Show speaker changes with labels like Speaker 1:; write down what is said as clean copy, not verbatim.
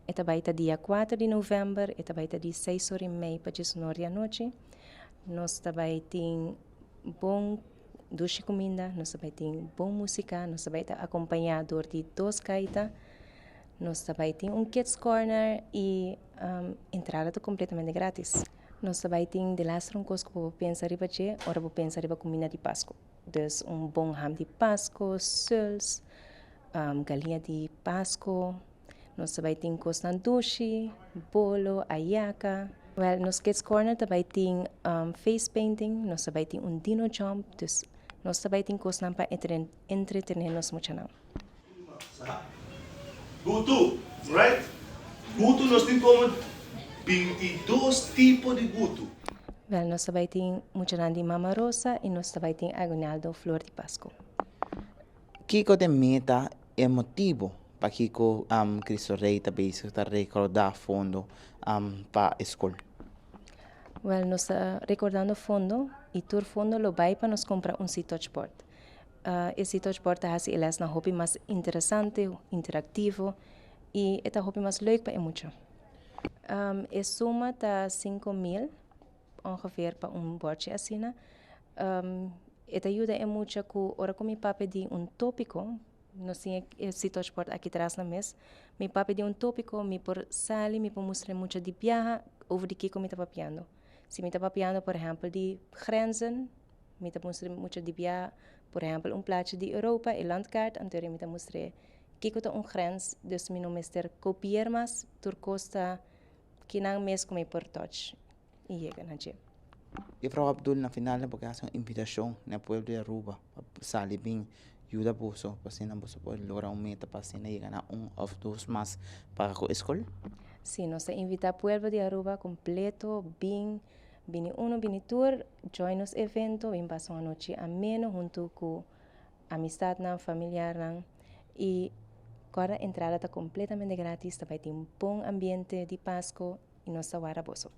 Speaker 1: E ta bay ta dia 4 di november, e ta bay ta di 6:30 pa 11:00 di anochi. Nos ta bay tin bon dushi cuminda, nos ta bay tin bon musica, nos ta bay ta acompaña door di dos gaita. Nos ta bay tin un kids corner y entrada ta completamente gratis. Nos ta bay tin de laatste un cos cu bo pensa riba dje, ora bo pensa riba cuminda di Pasco. Dus un bon ham di Pasco, suls, galiña di Pasco. Nos ta bay tin cosnan dushi, bolo, ayaca. Well, nos kids corner ta bay tin face painting, nos ta bay tin un dino jump, dus nos ta bay tin cosnan pa entretene nos muchanan.
Speaker 2: Gutu, right? Gutu, nos tin como 22 tipo di gutu.
Speaker 1: Wel, nos ta bay tin muchanan di Mama Rosa y nos ta bay tin aguinaldo, flor di Pasco.
Speaker 3: Kiko ta e meta, e motibo pa kiko Cristo Rey ta bezig ta recauda fondo pa e scol?
Speaker 1: Wel, nos ta recaudando fondo y tur fondo lo bay pa nos cumpra un C-Touch board. E C-Touch board ta haci e lesnan hopi mas interesante, interactivo y e ta hopi mas leuk pa e mucha. E suma ta 5000 ongeveer pa un bordje asina. E ta yuda e mucha cu ora cu mi papia di un topico, nos tin e C-Touch board aki tras na mes, mi papia di un topico, mi por sali, mi por mustra e mucha di biaha over di kico mi ta papiando. Si mi ta papiando, por ehempel, di grenzen, mi ta mustra mucha di biaha, por ehempel, un plaatje di Europa, e landkaart, anto mi ta mustra kico ta un grens, dus mi no mester kopiar mas, tur cos ta kinan mes cu mi por touch y yega na dje.
Speaker 3: Juffrouw Abdul, na final bo ke haci un invitacion na pueblo di Aruba pa sali bin yuda boso, pa asina boso por logra un meta pa asina yega na un of dos mas pa cu e scol?
Speaker 1: Si, nos ta invita pueblo di Aruba completo, bin, bini uno, bini tur, join nos evento, bin pasa un anochi ameno hunto cu amistadnan, familiarnan y cada entrada ta completamente gratis, ta bay tin un bon ambiente di Pasco y nos ta warda boso.